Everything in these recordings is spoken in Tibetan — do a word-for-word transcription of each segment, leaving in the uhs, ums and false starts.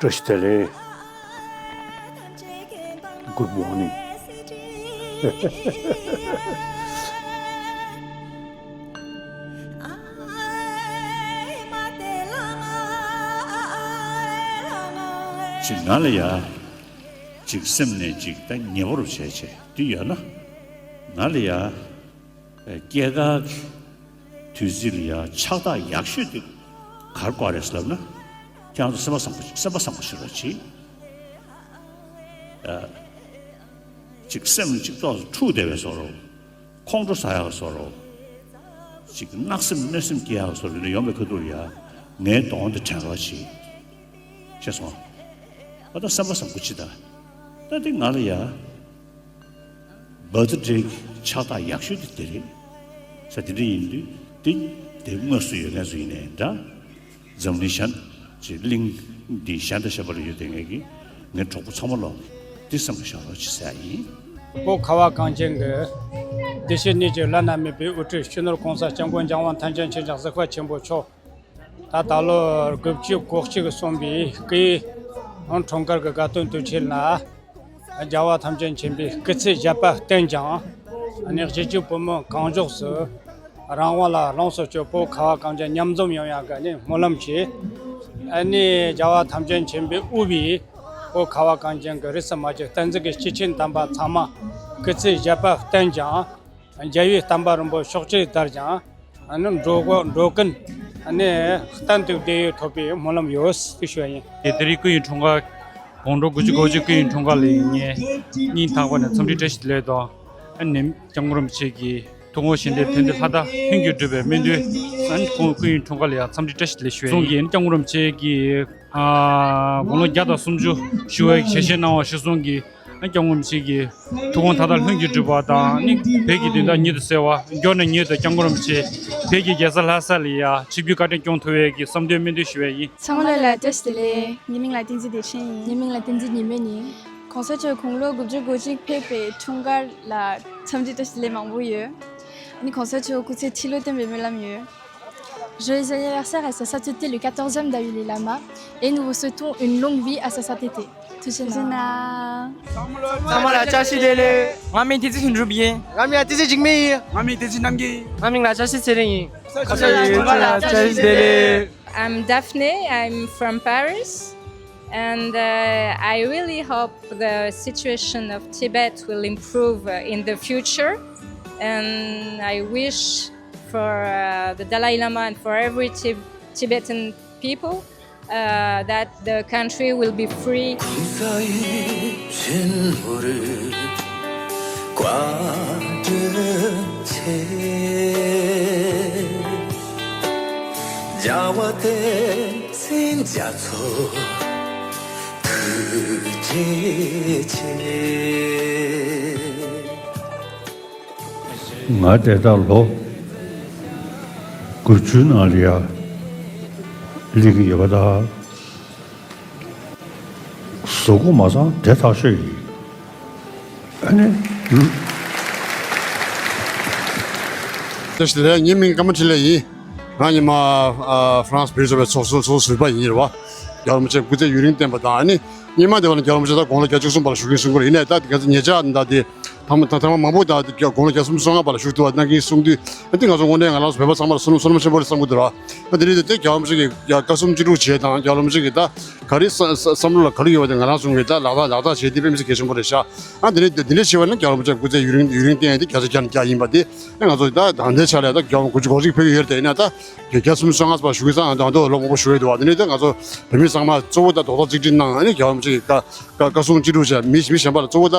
བཀྲ་ཤིས་བདེ་ལེགས། Good morning. ཅིག་ང་ལ་ཡ། ཅིག་སེམས་ནས་ཅིག་ད་ཉེ་བོ་རུ་བྱས་བྱས་དེ་ཡོད་ན། ང་ལ་ཡ། སྐྱེས་སྐར་གྱི་དུས་ཚིགས་ལ་ཡ་ཕྱག་རྟགས་ཡག་ཤོས་དེ་ག་རེ་དགོས་རེད་ཟེར་ལབ་ན། ཁྱེད་རང་ཚོ་སེམས་པ་བཟང་པོ་སེམས་པ་བཟང་པོ་ཞིག་རོགས་གྱིས། ཨ། ཅིག་སེམས་ལ་ཅིག་ཏོག་ཙམ་འཁྲུག་བསྡད་པའི་བཟོ་འདྲ། ཁོང་ཁྲོ་ཟ་ཡག་བཟོ་འདྲ། ཅིག་གནག་སེམས་གནོད་སེམས་སྐྱེ་ཡག་བཟོ་འདྲ་ཡོང་བའི་ཁ་ཐུག་ལ་ཡ། ངའི་གདོང་དེ་དྲན་རོགས་གྱིས། ཤེས་སོང་། ཨ་ད་སེམས་པ་བཟང་པོ་ཅིག་ད། ད་དེ་ང་ལ་ཡ། བྷར་ཐི་ཌེ་གི་ཕྱག་རྟགས་ཡག་ཤོས་དེ་དེ་རེད། ས་དེ་འདྲ་ཡིན་དུས་དེ་དེ་དངོས་སུ་ཡོད་མཁན་ཚོ་ཡིན་ནའི་འདྲ། འཛམ་གླིང་གཞན་ཅིག་གླིང་འདི་གཞན་དང་གཞན་པ་ལ་ཡོད་དེ་ངེད་ཀྱི་ངའི་གྲོགས་པོ་ཚང་མ་ལོག་དེ་བསམ་བློ་བཞག་རོགས་གྱིས་ཟེར་ཡ་ཡིན། བོད་ཁ་བ་གངས་ཅན་གྱི་བདེ་སྐྱིད་གཉིས་ཀྱི་བླ་ན་མེད་པའི་དབུ་ཁྲིད་སྤྱི་ནོར་༸གོང་ས་༸སྐྱབས་མགོན་རྒྱལ་བ་ཐམས་ཅད་མཁྱེན་ཅིང་གཟིགས་པ་ཆེན་པོ་མཆོག་ད་ད་ལོ་དགུ་བཅུ་གོ་གཅིག་སོན་པའི་སྐུའི་འཁྲུངས་སྐར་གྱི་དགའ་སྟོན་དུས་ཆེན་ལ། རྒྱལ་བ་ཐམས་ཅད་མཁྱེན་པའི་སྐུ་ཚེ་ཞབས་པད་བརྟན་ཅིང་། ཨ་ནི་གཞིས་བྱེས་བོད་མི་གང་ཕྱོགས་སུ་རང་དབང་ལ་ལོངས་སུ་སྤྱོད་པའི་བོད་ཁ་བ་གངས་ཅན་མཉམ་འཛོམས་ཡོང་ཡག་གི་ཨ་ནི་སྨོན་ལམ་གྱིས། ཨ་ནི་རྒྱལ་བ་ཐམས་ཅད་མཁྱེན་པས་དབུས་པའི་བོད་ཁ་བ་གངས་ཅན་གྱི་རིས་སུ་མ་ཆད་བསྟན་འཛིན་གྱི་སྐྱེས་ཆེན་དམ་པ་ཚང་མ་སྐུ་ཚེ་ཞབས་པད་བརྟན་ཅིང་། རྒྱལ་བའི་བསྟན་པ་རིན་པོ་ཆེ་ཕྱོགས་གཅིག་དར་ཞིང་། ཨ་ནི་འགྲོ་སྒོ་འགྲོ་ཀུན་ཨ་ནི་གཏན་དུ་བདེ་ཡོད་ཐོབ་པའི་སྨོན་ལམ་ཡོད་ཟེར་ཞུ་བ་ཡིན། དེ་རིང་སྐུ་ཡི་འཁྲུངས་སྐར། དགུང་ལོ་དགུ་བཅུ་གོ་གཅིག་སྐུ་ཡི་འཁྲུངས་སྐར་ལ་ངས་སྙིང་ཐག་པ་ནས་འཚམས་འདྲི་བཀྲ་ཤིས་བདེ་ལེགས་དང་། ཨ་ནི་སྐྱབས་མགོན་རིན་པོ་ཆེ་གི་ཐུགས་དགོངས་བཞེས་འདོད་ཕན་བདེ་ལྷ་དག་ལྷུན་གྱིས་གྲུབ་པའི་སྨོན་འདུན། ཨ་ནི་ཁོང་སྐུ་ཡི་འཁྲུངས་སྐར་ལ་ཡང་འཚམས་འདྲི་བཀྲ་ཤིས་བདེ་ལེགས་ཞུ་བ་ཡིན། སྐྱབས་མགོན་རིན་པོ་ཆེ་གི་ཨ་དགུང་ལོ་བརྒྱ་དང་སུམ་ཅུ་ཞུ་བའི་ཞལ་བཞེས་གནང་བ་གཞིར་བཟུང་གིས། སྐྱབས་མགོན་རིན་པོ་ཆེ་གི་ཐུགས་དགོངས་མཐའ་དག་ལྷུན་གྱིས་གྲུབ་པ་དང་ནི་བོད་ཀྱི་བདེན་མཐའ་ཉིད་དུ་གསལ་བ། མགྱོགས་ནས་མྱུར་དུ་སྐྱབས་མགོན་རིན་པོ་ཆེ་བོད་ཀྱི་རྒྱལ་ས་ལྷ་ས་ལ་ཡ་ཆིབས་བསྒྱུར་བཀའ་དྲིན་སྐྱོང་ཐུབ་པའི་གི་བསམ་དོན་སྨོན་འདུན་ཞུ་བ་ཡིན། ཚང་མ་ལ་ལ་བཀྲ་ཤིས་བདེ་ལེགས། ངའི་མིང་ལ་བསྟན་འཛིན་བདེ་ཆེན་ཡིན། ངའི་མིང་ལ་བསྟན་འཛིན་ཉི་མ་ཡིན། གོང་ས་མཆོག་དགུང་ལོ་དགུ་བཅུ་གོ་གཅིག་ཕེབས་པའི་འཁྲུངས་སྐར་ལ་འཚམས་འདྲི་བཀྲ་ཤིས་བདེ་ལེགས་མང་པོ་ཡོད། ཨ་ནི་གོང་ས་མཆོག་སྐུ་ཚེ་ཁྲི་ལོ་བརྟན་པའི་སྨོན་ལམ་ཡོད། Joyeux anniversaire à Sa Sainteté le quatorzième Dalai Lama et nous vous souhaitons une longue vie à Sa Sainteté. ཐུགས་རྗེ་གནང་། ཚང་མ་ལ་བཀྲ་ཤིས་བདེ་ལེགས། ང་མིང་བསྟན་འཛིན་ལྷུན་གྲུབ་ཡིན། ང་མིང་བསྟན་འཛིན་འཇིགས་མེད་ཡིན། ང་མིང་བསྟན་འཛིན་རྣམ་རྒྱལ་ཡིན། ང་མིང་ལ་བཀྲ་ཤིས་ཚེ་རིང་ཡིན། ཚང་མ་ལ་བཀྲ་ཤིས་བདེ་ལེགས། I'm Daphne, I'm from Paris, and uh, I really hope the situation of Tibet will improve uh, in the future. And I wish for uh, the Dalai Lama and for every Tib- Tibetan people uh, that the country will be free. ང་དེ་ལྟར་ལོ་དགུ་བཅུའི་ནང་ལ་ཡ་སླེབས་ཀྱི་ཡོད་པ་དང་། གཟུགས་པོ་མ་ཚང་བདེ་ཐག་ཆོད་ཡིན། ཨ་ནི། བཀྲ་ཤིས་བདེ་ལེགས། ངའི་མིང་ཀརྨ་འཕྲིན་ལས་ཡིན། ང་ཉི་མ་ཨ་ཧྥ་རན་སི་བོད་རིགས་ཚོགས་པའི་ཚོགས་གཙོ་ཚོགས་ཟུར་པ་ཡིན་རེད་བ། རྒྱལ་བ་རིན་པོ་ཆེ་སྐུ་ཚེ་ཡུན་རིང་བརྟན་པ་དང་ཨ་ནི། སྔོན་མ་དེ་བ་ལ་རྒྱལ་བ་རིན་པོ་ཆེ་ད་དགུང་ལོ་བརྒྱད་ཅུ་གསུམ་པ་ལ་བཞུགས་ཀྱིན་གསུང་གི་རེད། ཡིན་ནའི་ད་དེ་ག་ཚོད་ཉེ་ཆར་ད་དེ་ཐ་མ་ད་ཐ་མ་མང་པོ་ད་དེ་དགུང་ལོ་བརྒྱད་ཅུ་གསུམ་ཅུ་སོ་ལྔ་པ་ལ་བཞུགས་ཐུབ་པ་གནང་གིན་གསུང་དུས་ཨ་དེ་ང་ཚོ་དངོས་གནས་ང་རང་ཚོ་བོད་པ་ཚང་མ་ལ་བསོད་ནམས་བསོད་ནམས་ཆེན་པོ་རེད་བསམ་གྱི་འདུག་ར། ཨ་དེ་རིང་དེ་དེ་རྒྱལ་བ་རིན་པོ་ཆེ་གི་ཡ་བཀའ་གསུང་ཅི་སྒྲུབ་བྱས་དང་རྒྱལ་བ་རིན་པོ་ཆེ་གི་ད་ག་རེ་བསམ་བསམ་བློ་ལ་ག་རེ་ཡོད་པ་དེ་ང་རང་ཚོ་གི་ད་ལག་བསྟར་ལག་བསྟར་བྱས་དེ་དཔེ་མི་སྲིད་གལ་ཆེན་པོ་རེད་ཤག་ཨ་དེ་རིང་དེ་དེ་འདྲ་བྱས་པ་ན་རྒྱལ་བ་རིན་པོ་ཆེ་སྐུ་ཚེ་ཡུན་རིང་ཡུན་རིང་བརྟན་ཡ་དེ་བརྒྱ་ཆ་བརྒྱ་ནས་བརྒྱ་ཡིན་པ་དེ། ང་ཚོ་ད་ད་ལྟའི་ཆ་ལ་ད་རྒྱལ་བ་དགུ་བཅུ་གོ་གཅིག་ཕེབས་ཀྱི་ཡོད་རེད་དེ། ཡིན་ན་ད་བརྒྱད་ཅུ་གསུམ་ཅུ་སོ་ལྔ་པ་བཞུགས་ས་ང་ད་དུང་ལོ་མང་པོ་བཞུགས་ཡོད་འདུག་བ། དེ་ནས་ད་ང་ཚོ་བོད་མི་ཚང་མ་གཙོ་བོ་ད་རྡོག་རྩ་གཅིག་སྒྲིལ་གནང་ཨ་ནི་རྒྱལ་བ་རིན་པོ་ཆེ་གི་བཀའ་བཀའ་བཀའ་གསུང་ཅི་སྒྲུབ་བྱས་མི་མི་གཞན་པ་ལ་གཙོ་བོ་ད་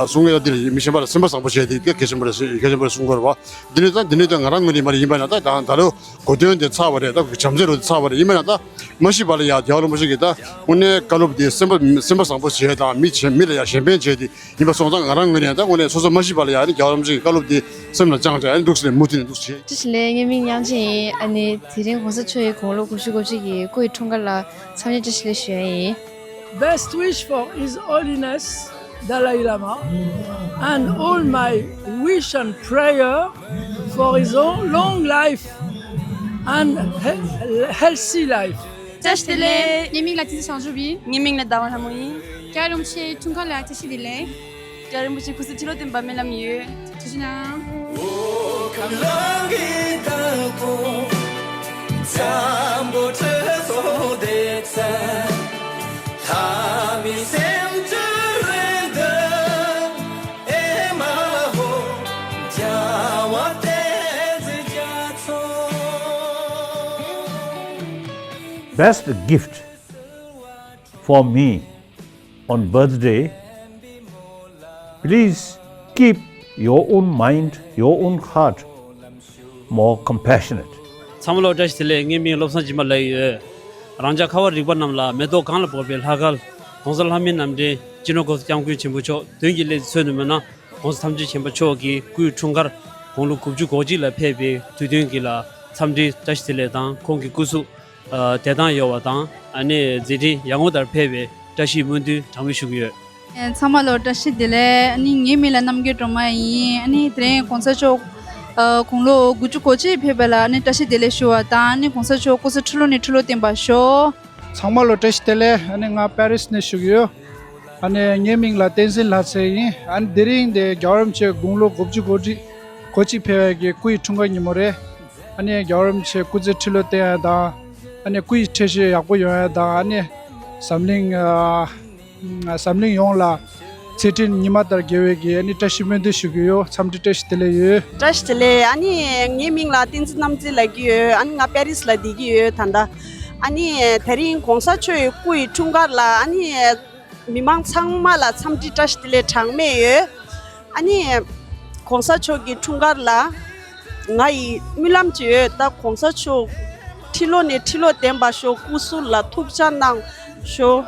གསུང་ཡས་ད་འདི་ལ་མི་གཞན་པ་ལ་སེམས་པ་བཟང་པོ་བྱས་ཏེ་གལ་ཆེན་པོ་རེད་གལ་ཆེན་པོ་རེད་གསུང་དགོས་རེད་བ། དེ་ནས་ད་དེ་ནས་ད་ང་རང་ངོས་ནས་མ་རེད་ཡིན་པ་ན་ད་ད་ད་ལོ་གོ་སྟོན་དེ་ཚར་བ་རེད། ད་བྱམས་བརྩེ་ལོ་དེ་ཚར་བ་རེད། ཡིན་པ་ན་ད་མ་ཤི་བ་ལ་ཡ་རྒྱལ་བ་རིན་པོ་ཆེ་གི་ད་དངོས་གནས་བཀའ་སློབ་དེ་སེམས་པ་སེམས་པ་བཟང་པོ་བྱས་དང་མི་བྱས་མི་ལ་ཡ་གཞན་ཕན་བྱས་ཏེ། ཡིན་པ་སོང་ཙང་ང་རང་ངོས་ནས་ད་དངོས་གནས་སོ་སོ་མ་ཤི་བ་ལ་ཡང་ནི་རྒྱལ་བ་རིན་པོ་ཆེ་གི་བཀའ་སློབ་འདི་སེམས་ལ་བཅངས་བྱས་ཨ་ནི་འདུག་ཟེར་ནས་མུ་མཐུད་ནས་འདུག་ཟེར། བཀྲ་ཤིས་བདེ་ལེགས། ངའི་མིང་ཉམས་ཆེན་ཡིན། ཨ་ནི་དེ་རིང་གོང་ས་མཆོག་གི་དགུང་ལོ་དགུ་བཅུ་གོ་གཅིག་གི་སྐུ་ཡི་འཁྲུངས་སྐར་ལ་འཚམས་འདྲི་བཀྲ་ཤིས་བདེ་ལེགས་ཞུ་ཡ་ཡིན། Best wish for His Holiness Dalai Lama and all my wish and prayer for his own long life and he- healthy life. བཀྲ་ཤིས་བདེ་ལེགས། ངའི་མིང་ལ་བསྟན་འཛིན་བྱང་ཆུབ་ཡིན། ངའི་མིང་ལ་ཟླ་བ་ལྷ་མོ་ཡིན། རྒྱལ་བ་རིན་པོ་ཆེའི་འཁྲུངས་སྐར་ལ་བཀྲ་ཤིས་བདེ་ལེགས། རྒྱལ་བ་རིན་པོ་ཆེ་སྐུ་ཚེ་ཁྲི་ལོ་བརྟན་པ་སྨོན་ལམ་ཡོད། ཐུགས་རྗེ་གནང་། Best gift for me on birthday, please keep your own mind, your own heart more compassionate. ཚང་མ་ལ་བཀྲ་ཤིས་བདེ་ལེགས། ངའི་མིང་བློ་བཟང་སྦྱིན་པ་ལགས་ཡོད། རང་ཅག་ཁ་བ་རིག་པ་རྣམས་ལ་མེ་ཏོག་གང་ལ་ཕོག་པའི་ལྷ་སྐལ་༸གོང་ས་ལྷ་མིའི་རྣམ་འདྲེན་སྤྱི་ནོར་༸གོང་ས་༸སྐྱབས་མགོན་ཆེན་པོ་མཆོག་མདུན་གྱི་སླེབས་ཚུལ་ནས་མོལ་ན། ༸གོང་ས་ཐམས་ཅད་མཁྱེན་པ་མཆོག་གི་སྐུའི་འཁྲུངས་སྐར་དགུང་ལོ་དགུ་བཅུ་གོ་གཅིག་ལ་ཕེབས་པའི་དུས་སྟོན་གྱི་ལ་འཚམས་འདྲི་བཀྲ་ཤིས་བདེ་ལེགས་དང་ཁོང་གི་སྐུ་གཟུགས་བདེ་ཐང་ཡོང་བ་དང་ཨ་ནི་མཛད་འཕྲིན་ཡར་ངོ་ལྟར་འཕེལ་བའི་བཀྲ་ཤིས་སྨོན་འདུན་གྲངས་མེད་ཞུ་གི་ཡོད། ཚང་མ་ལ་བཀྲ་ཤིས་བདེ་ལེགས། ཨ་ནི་ངའི་མིང་ལ་རྣམ་རྒྱལ་སྒྲོལ་མ་ཡིན། ཨ་ནི་དེ་རིང་༸གོང་ས་མཆོག་དགུང་ལོ་དགུ་བཅུ་གོ་གཅིག་ཕེབས་པ་ལ་ཨ་ནི་བཀྲ་ཤིས་བདེ་ལེགས་ཞུ་བ་དང་ཨ་ནི་༸གོང་ས་མཆོག་སྐུ་ཚེ་ཁྲི་ལོ་ནས་ཁྲི་ལོ་བརྟན་པར་ཤོག་ཚང་མ་ལ་བཀྲ་ཤིས་བདེ་ལེགས། ཨ་ནི་ང་པེ་རིས་ནས་ཞུ་གི་ཡོད། ཨ་ནི་ངའི་མིང་ལ་བསྟན་འཛིན་ལྷ་ཚེ་ཡིན། ཨ་ནི་དེ་རིང་འདི་རྒྱལ་བ་རིན་པོ་ཆེ་དགུང་ལོ་དགུ་བཅུ་གོ་གཅིག་གོ་གཅིག་ཕེབས་པའི་གི་སྐུའི་འཁྲུངས་སྐར་ཉིན་མོ་རེད། ཨ་ནི་རྒྱལ་བ་རིན་པོ་ཆེ་སྐུ་ཚེ་ཁྲི་ལོ་བརྟན་ཡ་དང་། ཨ་ནི་སྐུའི་འཕྲོད་བཞེས་ཡག་པོ་ཡོང་ཡ་དང་། ཨ་ནི་འཛམ་གླིང་འཛམ་གླིང་ཡོངས་ལ་ཚེ་རིང་ཉི་མ་ལྟར་རྒྱལ་བའི་གི་ཨ་ནི་བཀྲ་ཤིས་སྨོན་འདུན་ཞུ་གི་ཡོད། འཚམས་འདྲི་བཀྲ་ཤིས་བདེ་ལེགས་ཡོད། བཀྲ་ཤིས་བདེ་ལེགས། ཨ་ནི་ངའི་མིང་ལ་བསྟན་འཛིན་རྣམ་རྩེ་ལབ་ཀྱི་ཡོད། ཨ་ནི་ང་པེ་རིས་ལ་བསྡད་ཀྱི་ཡོད་ད་ལྟ། ཨ་ནི་དེ་རིང་༸གོང་ས་མཆོག་གི་སྐུ་ཡི་འཁྲུངས་སྐར་ལ་ཨ་ནི་མི་མང་ཚང་མ་ལ་འཚམས་འདྲི་བཀྲ་ཤིས་བདེ་ལེགས་གྲངས་མེད་ཡོད། ཨ་ནི་༸གོང་ས་མཆོག་གི་འཁྲུངས་སྐར་ལ་ང་ཡི་སྨོན་ལམ་ཅིག་ཡོད། ད་༸གོང་ས་མཆོག་ཁྲི་ལོ་ནས་ཁྲི་ལོ་བརྟན་པར་ཤོག་སྐུ་གཟུགས་ལ་ཐུགས་ཅག་གནང་ཤོག་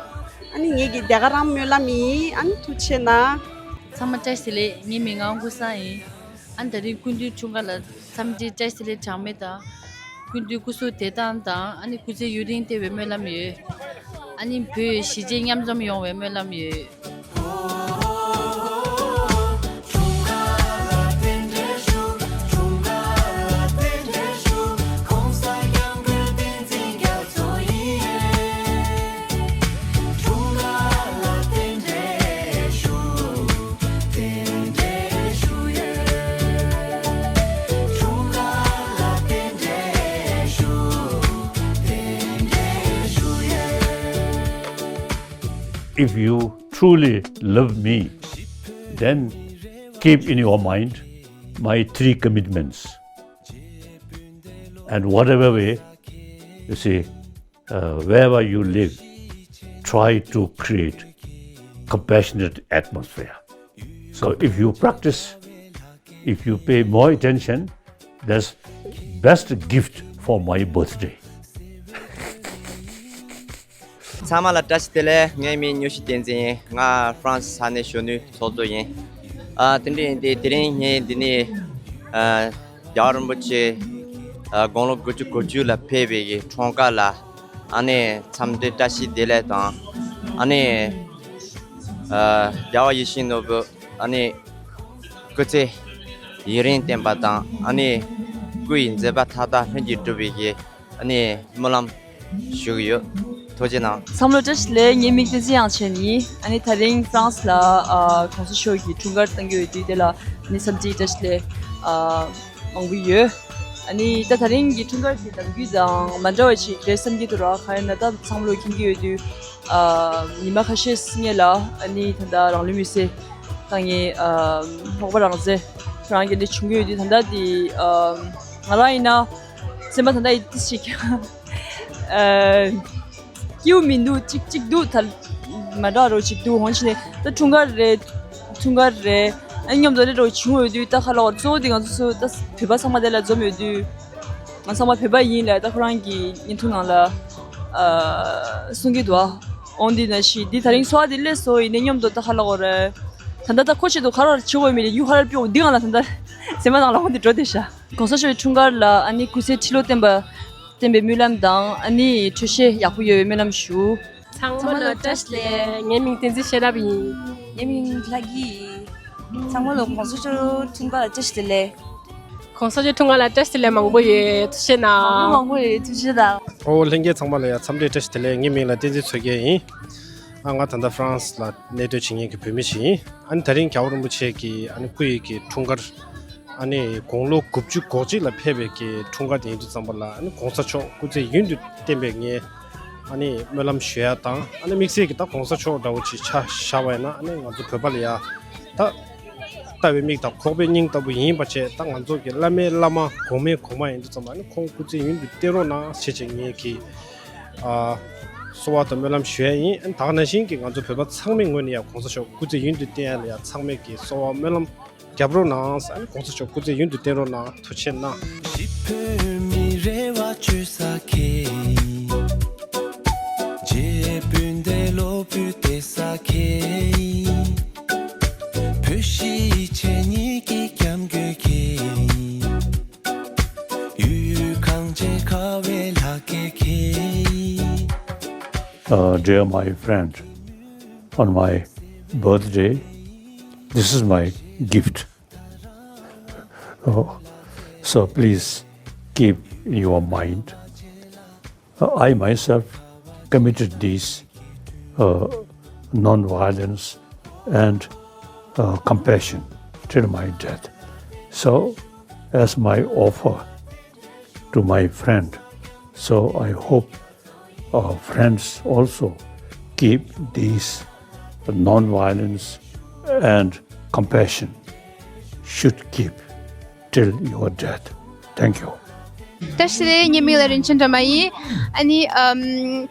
ཨ་ནི་ངེད་ཀྱི་དེ་ག་རང་སྨོན་ལམ་ཡིན། ཨ་ནི་ཐུགས་རྗེ་གནང་། ཚང་མ་བཀྲ་ཤིས་བདེ་ལེགས། ངའི་མིང་ངག་དབང་ཀུན་བཟང་ཡིན། ཨ་ནི་ད་རིང་སྐུ་མདུན་འཁྲུངས་སྐར་ལ་འཚམས་འདྲི་བཀྲ་ཤིས་བདེ་ལེགས་གྲངས་མེད་དང་། སྐུ་མདུན་སྐུ་གཟུགས་བདེ་ཐང་དང་ཨ་ནི་སྐུ་ཚེ་ཡུན་རིང་བརྟན་པའི་སྨོན་ལམ་ཡོད། ཨ་ནི་བོད་གཞིས་བྱེས་མཉམ་འཛོམས་ཡོང་བའི་སྨོན་ལམ་ཡོད། If you truly love me, then keep in your mind my three commitments. And whatever way, you see, uh, wherever you live, try to create compassionate atmosphere. So if you practice, if you pay more attention, that's best gift for my birthday. ཚང་མ་ལ་བཀྲ་ཤིས་བདེ་ལེགས། ངའི་མིང་མྱུར་ཞི་བསྟན་འཛིན་ཡིན། ང་ཧྥ་རན་སི་ས་གནས་གཞོན་ནུའི་ཚོགས་གཙོ་ཡིན། ཨ་དེ་འདྲ་ཡིན་དུས་དེ་རིང་ངས་འདི་ནས་ཨ་རྒྱལ་བ་རིན་པོ་ཆེ་ཨ་དགུང་ལོ་དགུ་བཅུ་གོ་བཅུ་ལ་ཕེབས་པའི་གི་འཁྲུངས་སྐར་ལ་ཨ་ནི་འཚམས་འདྲི་བཀྲ་ཤིས་བདེ་ལེགས་དང་། ཨ་ནི་ཨ་རྒྱལ་བ་ཡིད་བཞིན་ནོར་བུ་ཨ་ནི་སྐུ་ཚེ་ཡུན་རིང་བརྟན་པ་དང་། ཨ་ནི་སྐུ་ཡི་མཛད་པ་མཐའ་དག་ལྷུན་གྱིས་གྲུབ་པའི་གི་ཨ་ནི་སྨོན་ལམ་ཞུ་གི་ཡོད། ཐུགས་རྗེ་གནང་། ཚང་མ་ལ་བཀྲ་ཤིས་བདེ་ལེགས། ངའི་མིང་བསྟན་འཛིན་དབྱངས་ཅན་ཡིན། ཨ་ནི་ད་རིང་ཧྥ་རན་སི་ལ་ཨ་གོང་ས་མཆོག་གི་འཁྲུངས་སྐར་གཏོང་གི་ཡོད་དུས་དེ་ལ་ཨ་ནི་འཚམས་འདྲི་བཀྲ་ཤིས་བདེ་ལེགས་ཨ་མང་པོ་ཡོད། ཨ་ནི་ད་ད་རིང་གི་འཁྲུངས་སྐར་གྱི་ནམ་རྒྱུན་དང་མ་འདྲ་བ་ཞིག་རེད་བསམ་གྱི་འདུག་ར། གང་ཡིན་ན་ད་ཚང་མ་ལོ་མཁྱེན་གྱི་ཡོད་དུས་ཨ་ཉི་མ་ཁ་ཤས་སྔོན་ལ་ཨ་ནི་ད་ལྟ་རང་ལུས་མེར་སྲེག་བཏང་མཁན་ཨ་འཕགས་པ་རང་བཙན་ཁོ་རང་གི་འདི་བྱུང་གི་ཡོད་དུས་ད་ལྟ་དེ་ཨ་ང་རང་ཡིན་ན་སེམས་པ་ད་ལྟ་ཡིད་ཆེས་ཤིག་ཨ་སྐྱིད་པོ་མི་འདུག་ཅིག་ཅིག་འདུག་ད་མ་འདྲ་རོ་ཅིག་འདུག་འོང་ཕྱིན་ནས་ད་འཁྲུངས་སྐར་རེད། འཁྲུངས་སྐར་རེད། ཨ་མཉམ་དུ་རེད་རོ་བྱུང་ཡོད་དུས་ད་ཁ་ལོ་གཙོ་བོ་དེ་ང་ཚོ་ཚོ་ད་བོད་པ་ཚང་མ་དེ་ལ་འཛོམས་ཡོད་དུས་ང་ཚང་མ་བོད་པ་ཡིན་ལ་ད་ཁོ་རང་གི་བརྙན་ཐུང་ནང་ལ་ཨ་གསུང་གི་འདུག་ཨ་འོང་དུས་ན་ཤི་འདི་ད་རིང་ཚོ་བ་དེ་སླེབས་སོ་ཡིན་ནས་མཉམ་དུ་ད་ཁ་ལོ་གོ་རེད། ད་ལྟ་ད་ཁོ་ཆེད་དུ་ཁ་ལོ་བྱེད་དགོས་མི་རེད། ཡུ་ཧ་ལ་པྱོ་འདི་ང་ལ་ད་ལྟ་སེམས་པ་ནང་ལ་འོང་དུས་འགྲོ་དེ་ཤ། གོང་ས་མཆོག་གི་འཁྲུངས་སྐར་ལ་ཨ་ནི་སྐུ་ཚེ་ཁྲི་ལོ་བརྟན་པ་བརྟན་པའི་སྨོན་ལམ་དང་ཨ་ནི་འཕྲོད་བཞེས་ཡག་པོ་ཡོད་པའི་སྨོན་ལམ་ཞུ། ཚང་མ་ལ་བཀྲ་ཤིས་བདེ་ལེགས། ངའི་མིང་བསྟན་འཛིན་ཤེས་རབ་ཡིན། ངའི་མིང་ལྷ་སྐྱིད་ཡིན། ཚང་མ་ལ་གོང་ས་མཆོག་འཁྲུངས་སྐར་ལ་བཀྲ་ཤིས་བདེ་ལེགས། གོང་ས་མཆོག་འཁྲུངས་སྐར་ལ་བཀྲ་ཤིས་བདེ་ལེགས་མང་པོ་ཡོད། ཐུགས་རྗེ་གནང་། མང་པོ་མང་པོ་ཡོད། ཐུགས་རྗེ་གནང་། ཨོ་ལྷན་རྒྱས་ཚང་མ་ལ་ཡང་འཚམས་འདྲི་བཀྲ་ཤིས་བདེ་ལེགས། ངའི་མིང་ལ་བསྟན་འཛིན་མཚོ་རྒྱལ་ཡིན། ཨ་ང་ད་ལྟ་ཧྥ་རན་སི་ལ་གནས་སྡོད་བྱེད་མཁན་གྱི་བོད་མི་ཞིག་ཡིན། ཨ་ནི་ད་རིང་རྒྱལ་བ་རིན་པོ་ཆེ་གི་ཨ་ནི་སྐུ་ཡི་གི་འཁྲུངས་སྐར། ཨ་ནི་དགུང་ལོ་དགུ་བཅུ་གོ་གཅིག་ལ་ཕེབས་པའི་གི་འཁྲུངས་སྐར་དེ་ཡིན་དུས་ཙམ་པ་ལ། ཨ་ནི་གོང་ས་མཆོག་སྐུ་ཚེ་ཡུན་དུ་བརྟན་པའི་ངས་ཨ་ནི་སྨོན་ལམ་ཞུ་ཡ་དང་། ཨ་ནི་དམིགས་བསལ་གྱི་ད་གོང་ས་མཆོག་འདྲ་བོ་ཅིག་ཆ་བཞག་པ་ཡིན་ན། ཨ་ནི་ང་ཚོ་བོད་པ་ལ་ཡ་ད་ལྟ་བའི་མིག་དང་ཁོག་པའི་སྙིང་ལྟ་བུ་ཡིན་པ་བྱས། ད་ང་ཚོ་གི་བླ་མའི་བླ་མ་གོང་མའི་གོང་མ་ཡིན་དུས་ཙམ་པ། ཨ་ནི་ཁོང་སྐུ་ཚེ་ཡུན་དུ་བརྟན་རོགས་གནང་ཞེས་བྱས་ངས་ཀྱི་ཨ་གསོལ་བ་དང་སྨོན་ལམ་ཞུ་ཡ་ཡིན། ཨ་ནི་ད་ག་ནང་བཞིན་གྱི་ང་ཚོ་བོད་པ་ཚང་མའི་ངོས་ནས་ཡང་གོང་ས་མཆོག་སྐུ་ཚེ་ཡུན་དུ་བརྟན་ཡ་ལ་ཡང་ཚང་མས་ཀྱི་གསོལ་བ་སྨོན་ལམ་རྒྱབ་རོགས་གནང་ཟེར། ཨ་ནི་གོང་ས་མཆོག་སྐུ་ཚེ་ཡུན་དུ་བརྟན་རོགས་གནང་། ཐུགས་རྗེ་གནང་། གཞིས་བོད་མི་རེ་བ་བཅོལ་ས་ཁེལ། རྗེ་སྤུན་ཟླའི་སློབ་བུ་བསྡད་ས་ཁེལ། བོད་གཞིས་བྱེས་གཉིས་ཀྱི་སྐྱབས་མགོན་ཁེལ། ཡུལ་གངས་ཅན་ཁ་བའི་ལྷ་སྐལ་ཁེལ། Uh, dear my friend, on my birthday, this is my gift. Oh, so please keep in your mind. Uh, I myself committed this uh, non-violence and uh, compassion till my death. So, as my offer to my friend, so I hope our friends also keep this non-violence and compassion should keep till your death. Thank you. བཀྲ་ཤིས་བདེ་ལེགས། ངའི་མིང་ལ་རིན་ཆེན་སྒྲོལ་མ་ཡིན། ཨ་ནི་ཨམ་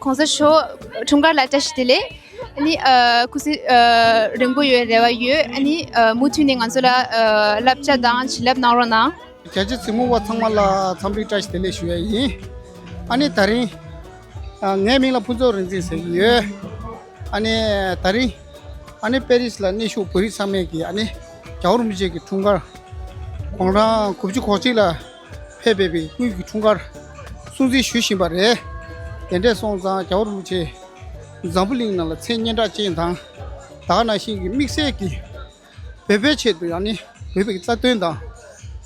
གོང་ས་མཆོག་འཁྲུངས་སྐར་ལ་བཀྲ་ཤིས་བདེ་ལེགས། ཨ་ནི་ཨ་སྐུ་ཚེ་ཨ་རིང་པོ་ཡོད་རེ་བ་ཡོད། ཨ་ནི་ཨ་མུ་མཐུད་ནས་ང་ཚོ་ལ་ཨ་བསླབ་བྱ་དང་བྱིན་རླབས་གནང་རོགས་གནང་། རྒྱལ་གཅེས་འཛིན་སྐྱོང་བ་ཚང་མ་ལ་འཚམས་འདྲི་བཀྲ་ཤིས་བདེ་ལེགས་ཞུ་ཡ་ཡིན། ཨ་ནི་ད་རིང་ཨ་ངའི་མིང་ལ་ཕུན་ཚོགས་རིག་འཛིན་ཟེར་གྱི་ཡོད། ཨ་ནི་ད་རིང་ཨ་ནི་པེ་རི་སི་ལ་གནས་བཞུགས་བོད་རིགས་ཚང་མས་ཀྱི་ཨ་ནི་རྒྱལ་བ་རིན་པོ་ཆེ་གི་འཁྲུངས་སྐར་དགུང་གྲངས་དགུ་བཅུ་གོ་གཅིག་ལ་ཕེབས་པའི་སྐུའི་གི་འཁྲུངས་སྐར་སྲུང་བརྩི་ཞུ་བཞིན་པ་རེད། དེ་འདྲས་སོང་ཙང་རྒྱལ་བ་རིན་པོ་ཆེ་འཛམ་བུ་གླིང་ནང་ལ་མཚན་སྙན་གྲགས་ཅན་དང་། ད་ག་ནང་བཞིན་གྱི་དམིགས་བསལ་གྱི་བོད་པའི་ཆེད་དུ་ཨ་ནི་བོད་པའི་རྩ་དོན་དང་།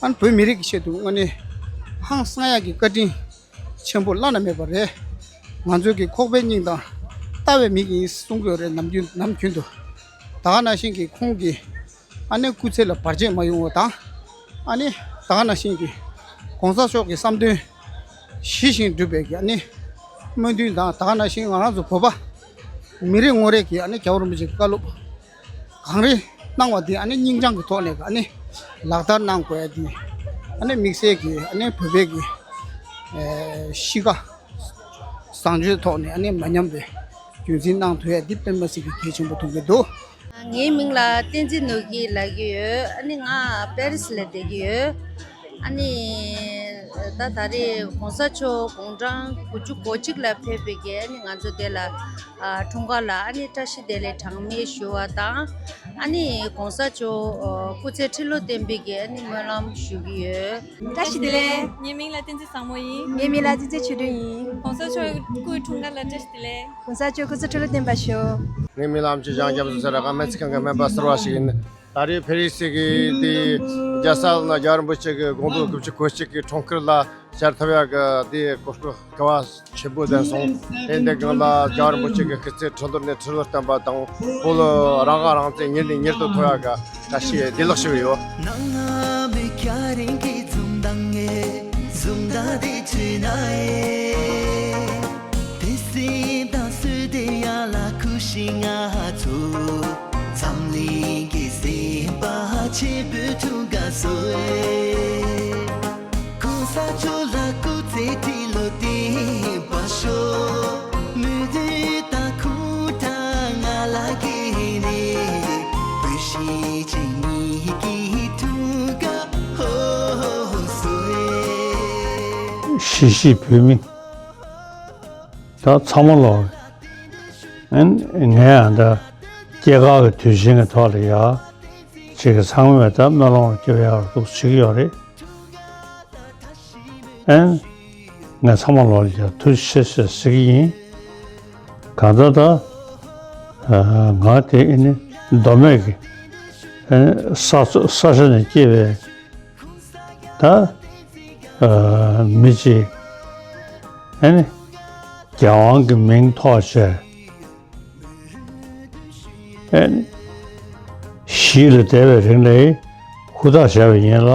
ཨ་ནི་བོད་མི་རིགས་ཀྱི་ཆེད་དུ་དངོས་གནས་ཧང་སང་ཡག་གི་བཀའ་དྲིན་ཆེན་པོ་བླ་ན་མེད་པ་རེད། ང་ཚོའི་གི་ཁོག་པའི་སྙིང་དང་ལྟ་བའི་མིག་ཡིན་གསུང་གི་ཡོད་རེད། ནམ་རྒྱུན་ནམ་རྒྱུན་དུ། ད་ག་ནང་བཞིན་གྱི་ཁོང་གི་ཨ་ནི་སྐུ་ཚེ་ལ་བར་ཆད་མ་ཡོང་བ་དང་། ཨ་ནི་ད་ག་ནང་བཞིན་གྱི་གོང་ས་མཆོག་གི་བསམ་དོན་ཇི་བཞིན་འགྲུབ་པའི་གི་ཨ་ནི་སྨོན་འདུན་དང་། ད་ག་ནང་བཞིན་ང་རང་ཚོ་བོད་པ་མི་རེ་ངོ་རེ་གིས་ཨ་ནི་རྒྱལ་བ་རིན་པོ་ཆེ་གི་བཀའ་སློབ་གང་རེ་གནང་བ་དེ་ཨ་ནི་སྙིང་བཅངས་ཀྱི་ཐོག་ནས་ཨ་ནི་ལག་བསྟར་གནང་དགོས་ཡ་དེ་ཨ་ནི་དམིགས་བསལ་གྱི་ཨ་ནི་བོད་པའི་གི་ཨེ་གཤིས་ཀ་བཟང་སྤྱོད་ཐོག་ནས་ཨ་ནི་མ་ཉམས་པའི་རྒྱུན་འཛིན་གནང་ཐུབ་ཡ་འདི་དཔེ་མི་སྲིད་ཀྱི་གལ་ཆེན་པོ་མཐོང་གི་འདུག། ངའི་མིང་ལ་བསྟན་འཛིན་ནོར་གྱིས་ལབ་ཀྱི་ཡོད། ཨ་ནི་ང་པེ་རི་སི་ལ་བསྡད་ཀྱི་ཡོད། ཨ་ནི་ད་ད་རེས་གོང་ས་མཆོག་དགུང་གྲངས་དགུ་བཅུ་གོ་གཅིག་ལ་ཕེབས་པའི་གི་ཨ་ནི་ང་ཚོ་དེ་ལ་ཨ་འཁྲུངས་སྐར་ལ་ཨ་ནི་བཀྲ་ཤིས་བདེ་ལེགས་གྲངས་མེད་ཞུ་བ་དང་། ཨ་ནི་གོང་ས་མཆོག་ཨ་སྐུ་ཚེ་ཁྲི་ལོ་བརྟན་པའི་གི་ཨ་ནི་སྨོན་ལམ་ཞུ་གི་ཡོད། བཀྲ་ཤིས་བདེ་ལེགས། ངའི་མིང་ལ་བསྟན་འཛིན་བཟང་མོ་ཡིན། ངའི་མིང་ལ་བསྟན་འཛིན་ཆོས་སྒྲོན་ཡིན། གོང་ས་མཆོག་སྐུའི་འཁྲུངས་སྐར་ལ་བཀྲ་ཤིས་བདེ་ལེགས། གོང་ས་མཆོག་སྐུ་ཚེ་ཁྲི་ལོ་བརྟན་པར་ཤོག། ངའི་མིང་ལ་ཨམ་ཆི་ལྕང་སྐྱབས་སུ་ཟེར་ར། ཀ་མེ་ཚི་ཁང་གི་སྨན་པ་ཟུར་པ་ཞིག་ཡིན། ད་རེས་ཕེ་རི་སི་གི་འདི་རྒྱལ་ས་ལ་རྒྱལ་བ་རིན་པོ་ཆེ་གི་དགུང་ལོ་དགུ་བཅུ་གོ་གཅིག་གི་འཁྲུངས་སྐར་ལ་བཅར་ཐུབ་ཡག་གི་འདི་གོ་སྐབས་དགའ་བ་ཆེན་པོ་ལྡན་སོང་། དེ་འདི་སྒང་ལ་རྒྱལ་བ་རིན་པོ་ཆེ་གི་སྐུ་ཚེ་ཁྲི་ལོ་ནས་ཁྲི་ལོ་བརྟན་པ་དང་། བོད་ལ་རང་དབང་རང་བཙན་མྱུར་ནས་མྱུར་དུ་ཐོབ་ཡག་གི་བཀྲ་ཤིས་བདེ་ལེགས་ཞུ་གི་ཡོད། གཞིས་བྱེས་བོད་མི་ད་ཚང་མ་ལོག་ཨན། ངས་ཨ་ད་སྐྱེས་སྐར་གྱི་དུས་ཆེན་གྱི་ཐོག་ལ་ཡ་ཅིག་གི་ཚང་མས་ད་སྨོན་ལམ་སྐྱབས་ཡག་འདུག་བྱེད་ཀྱི་ཡོད་རེད། ཨན། ངས་ཚང་མ་ལོག་ལ་ཡ་ཐུགས་རྗེ་ཆེ་ཞེས་ཟེར་གྱི་ཡིན། གང་ལྟར་ད་ང་དེ་ཨ་ནི་མདོ་སྨད་ཀྱི་ཨ་ནི་ས་ས་ཆ་ནས་སྐྱེས་པའི་ ད་ཨ་མི་གཅིག་ཨ་ནི་རྒྱལ་དབང་གི་མིང་ཐོགས་བྱས། ཨེ་ནི། གཞིས་ལ་བསྡད་པའི་རིང་ལ་ཧུར་ཐག་བྱས་པ་ཡིན་ལ།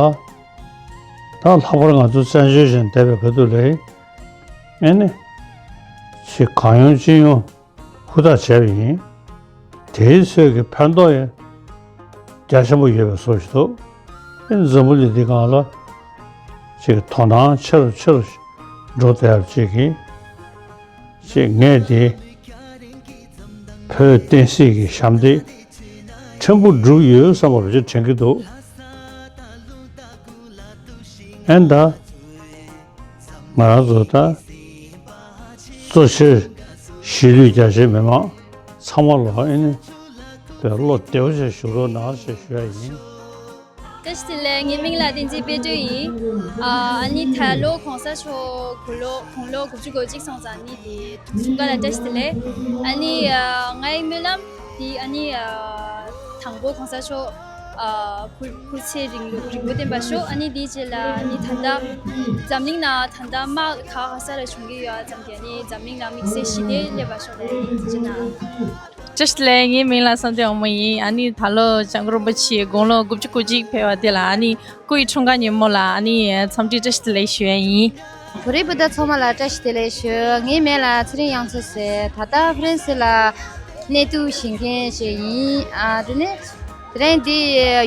ད་ལྷག་པར་ང་ཚོ་བཙན་བྱོལ་ཞིག་བསྡད་པའི་ཁ་ཐུག་ལ། ཨེ་ནི། ཅིག་གང་ཡོང་ཅི་ཡོང་ཧུར་ཐག་བྱས་པ་ཡིན། དེའི་ཚོད་ཀྱི་ཕན་ཐོགས་ཡང་རྒྱ་ཆེན་པོ་ཡོད་པའི་བཟོ་ཞིག་འདུག་ཨེ་ནི་འཛམ་བུ་གླིང་འདི་སྒང་ལ་ཅིག་དོ་སྣང་ཆེ་རུ་ཆེ་རུ་འགྲོ་བསྡད་པ་ཅིག་གིས། ཅེས་ངས་དེ་བོད་བསྟན་སྲིད་ཀྱི་ཞབས་འདེགས་ཕྲན་བུ་བསྒྲུབས་ཡོད་བསམ་པ་རུ་ཅིག་དྲན་གྱི་འདུག་ཨེ་ནི་ད་ང་རང་ཚོ་ད་གཙོ་ཆེར་གཞིས་ལུས་རྒྱ་ཆེའི་མི་མང་ཚང་མ་ལ་ཨེ་ནི་དེ་བློ་བདེ་བོ་ཞིག་བཞུགས་རོགས་གནང་ཞེས་ཞུ་ཡ་ཡིན། བཀྲ་ཤིས་བདེ་ལེགས། ངའི་མིང་ལ་བསྟན་འཛིན་དཔལ་སྒྲོན་ཡིན། ཨ་ཨ་ནི་ད་ལོ་གོང་ས་མཆོག་དགུང་ལོ་དགུང་ལོ་དགུ་བཅུ་གོ་གཅིག་སོང་ཙང་ཨ་ནི་དེ་འཁྲུངས་སྐར་ལ་བཀྲ་ཤིས་བདེ་ལེགས། ཨ་ནི་ཨ་ངའི་སྨོན་ལམ་དེ་ཨ་ནི་ཨ་དང་པོ་གོང་ས་མཆོག་ཨ་སྐུ་སྐུ་ཚེ་རིང་ལུགས་རིང་པོ་བརྟན་པར་ཤོག་ཨ་ནི་དེའི་རྗེས་ལ་ཨ་ནི་ད་ལྟ་འཛམ་གླིང་ནང་ད་ལྟ་དམག་ག་ག་ས་ལ་བྱུང་གི་ཡོད་ཙང་གི་ཨ་ནི་འཛམ་གླིང་ནང་དམིགས་བསལ་ཞི་བདེ་སླེབས་པར་ཤོག་ལ་ཨ་ནི་དེ་བྱས་ན། བཀྲ་ཤིས་བདེ་ལེགས། ངའི་མིང་ལ་བསམ་གཏན་དབང་མོ་ཡིན། ཨ་ནི་ད་ལོ་སྐྱབས་མགོན་རིན་པོ་ཆེ་དགུང་ལོ་དགུ་བཅུ་གོ་གཅིག་ཕེབས་པ་དེ་ལ་ཨ་ནི་སྐུ་ཡི་འཁྲུངས་སྐར་ཉིན་མོ་ལ་ཨ་ནི་འཚམས་འདྲི་བཀྲ་ཤིས་བདེ་ལེགས་ཞུ་ཡ་ཡིན། བོད་རིགས་སྤུན་ཟླ་ཚང་མ་ལ་བཀྲ་ཤིས་བདེ་ལེགས་ཞུ། ངའི་མིང་ལ་ཚེ་རིང་དབྱངས་མཚོ་ཟེར། ད་ལྟ་ཧྥ་རན་སི་ལ་གནས་སྡོད་བྱེད་མཁན་ཞིག་ཡིན། ཨ་དེ་ནི་དེ་རིང་འདི་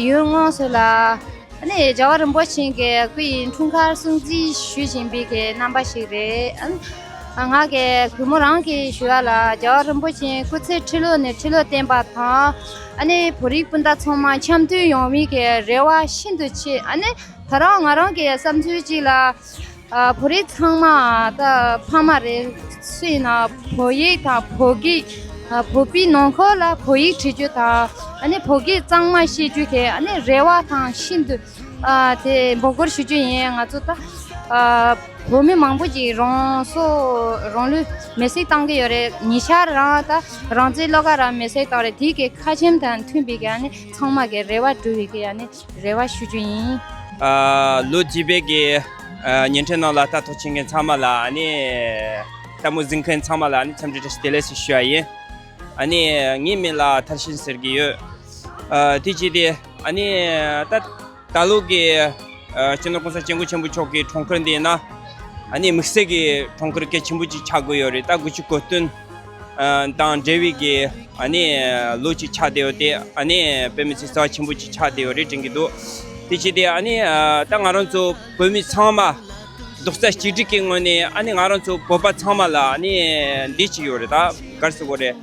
ཡུལ་དངོས་སུ་ལ། ཨ་ནི་རྒྱལ་བ་རིན་པོ་ཆེ་གི་སྐུ་ཡི་འཁྲུངས་སྐར་སྲུང་བརྩི་ཞུ་བཞིན་པའི་གི་རྣམ་པ་ཞིག་རེད། ཨ་ནི་ང་གི་གུས་མོ་རང་གིས་ཞུ་བ་ལ་རྒྱལ་བ་རིན་པོ་ཆེ་སྐུ་ཚེ་ཁྲི་ལོ་ནས་ཁྲི་ལོ་བརྟན་པ་དང་། ཨ་ནི་བོད་རིགས་སྤུན་ཟླ་ཚང་མ་འཆམ་མཐུན་ཡོང་བའི་གི་རེ་བ་ཤིན་ཏུ་ཆེ། ཨ་ནི་ད་རང་ང་རང་གི་བསམ་ཚུལ་གཅིག་ལ། ཨ་བོད་རིགས་ཚང་མ་ད་ཕ་མ་རེད། སུ་ཡིན་ན་བོད་ཡིག་དང་བོད་སྐད། ཨ་བོད་པའི་ནང་ཁུལ་ལ་བོད་ཡིག་བྲིས་རྒྱུ་དང་། ཨ་ནི་བོད་སྐད་གཙང་མ་ཤེས་རྒྱུ་གི་ཨ་ནི་རེ་བ་དང་ཤིན་ཏུ་ཨ་དེ་འབོད་སྐུལ་ཞུ་རྒྱུ་ཡིན། ང་ཚོ་ད་ཨ་བོད་མི་མང་པོ་ཅིག་རང་སྲོག་རང་ལུས་མེར་སྲེག་བཏང་གི་ཡོད་རེད། ཉེ་ཆར་རང་ད་རང་བཙན་བློ་དགའ་རང་མེར་སྲེག་བཏང་རེད། དེ་གི་ཁ་ཆེམས་དང་མཐུན་པའི་གི་ཨ་ནི་ཚང་མ་གི་རེ་བ་བསྒྲུབ་པའི་གི་ཨ་ནི་རེ་བ་ཞུ་རྒྱུ་ཡིན། ཨ་ལོ་རྒྱུས་པའི་གི་ཨ་བརྙན་འཕྲིན་ནང་ལ་ལྟ་རྟོག་བྱེད་མཁན་ཚང་མ་ལ་ཨ་ནི་ལྟད་མོ་གཟིགས་མཁན་ཚང་མ་ལ་ཨ་ནི་འཚམས་འདྲི་བཀྲ་ཤིས་བདེ་ལེགས་ཞེས་ཞུ་བ་ཡིན། ཨ་ནི་ངའི་མིང་ལ་མཐར་ཕྱིན་ཟེར་གྱི་ཡོད། ཨ་དེ་བྱས་ཏེ་ཨ་ནི་ད་ད་ལོ་གི་ཨ་སྤྱི་ནོར་༸གོང་ས་༸སྐྱབས་མགོན་ཆེན་པོ་མཆོག་གི་འཁྲུངས་སྐར་འདི་ཡིན་ན་ཨ་ནི་དམིགས་བསལ་གྱི་འཁྲུངས་སྐར་གལ་ཆེན་པོ་ཅིག་ཆགས་དགོས་ཡོད་རེད། ད་དགུ་བཅུ་གོ་བདུན་ཨ་དང་འབྲེལ་བའི་གི་ཨ་ནི་ལོ་གཅིག་ཆགས་བསྡད་ཡོད་དེ། ཨ་ནི་དཔེ་མི་སྲིད་རྩ་བ་ཆེན་པོ་གཅིག་ཆགས་བསྡད་ཡོད་རེད་དྲན་གྱི་འདུག་དེ་བྱས་ཏེ་ཨ་ནི་ཨ་ད་ང་རང་ཚོ་བོད་མི་ཚང་མ་རྡོག་རྩ་གཅིག་སྒྲིལ་གྱི་ངོས་ནས་ཨ་ནི་ང་རང་ཚོ་བོད་པ་ཚང་མ་ལ་ཨ་ནི་འདི་གཅིག་ཡོད་རེད། ད་ག་རེ་ཟེར་དགོས་རེད།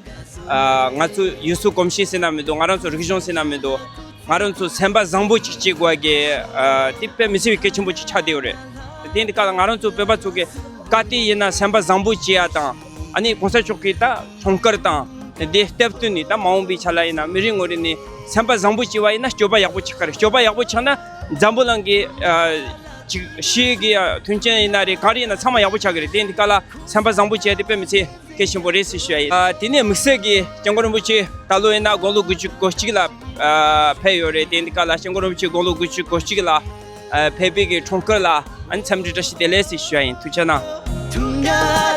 ཨ་ང་ཚོ་ཡུལ་སྲོལ་གོམས་གཤིས་ཟེར་ན་མི་འདུག་ང་རང་ཚོ་རིག་གཞུང་ཟེར་ན་མི་འདུག་ང་རང་ཚོ་སེམས་པ་བཟང་པོ་གཅིག་བྱེད་དགོས་གི་ཨ་དེ་དཔེ་མི་སྲིད་པའི་གལ་ཆེན་པོ་གཅིག་ཆགས་བསྡད་ཡོད་རེད། དེ་འདི་ག་ལ་ང་རང་ཚོ་བོད་པ་ཚོ་གི་ག་དུས་ཡིན་ན་སེམས་པ་བཟང་པོ་བྱེད་ཡ་དང་། ཨ་ནི་༸གོང་ས་མཆོག་གི་ད་འཁྲུངས་སྐར་དང་དེ་སྟབས་བསྟུན་ནས་ད་མ་འོངས་པའི་ཆ་ལ་ཡིན་ན་མི་རེ་ངོ་རེ་ནས་སེམས་པ་བཟང་པོ་བྱས་པ་ཡིན་ན་སྤྱོད་པ་ཡག་པོ་ཆགས་ཀ་རེད། སྤྱོད་པ་ཡག་པོ་ཆགས་ན་འཛམ་བུ་གླིང་གི་ཨ་ཅིག་ཤེས་ཀྱི་མཐུན་རྐྱེན་ཡིན་ན་རེད། ག་རེ་ཡིན་ན་ཚང་མ་ཡག་པོ་ཆགས་ཀྱི་རེད། དེ་འདི་ག་ལ་སེམས་པ་བཟང་པོ་བྱས་ཏེ་དཔེ་མི་སྲིད་གལ་ཆེན་པོ་རེད་ཟེར་ཞུ་ཡ་ཡིན། ཨ་དེ་ནས་དམིགས་བསལ་གྱི་༸སྐྱབས་མགོན་རིན་པོ་ཆེ་ད་ལོ་ཡིན་ན་དགུང་ལོ་དགུ་བཅུ་གོ་གཅིག་ལ་ཨ་ཕེབས་ཡོད་རེད། དེ་འདི་ག་ལ་༸སྐྱབས་མགོན་རིན་པོ་ཆེ་དགུང་ལོ་དགུ་བཅུ་གོ་གཅིག་ལ་ཨ་ཕེབས་པའི་གི་འཁྲུངས་སྐར་ལ་ཨ་ནི་འཚམས་འདྲི་བཀྲ་ཤིས་བདེ་ལེགས་ཟེར་ཞུ་ཡ་ཡིན། ཐུགས་རྗེ་གནང་།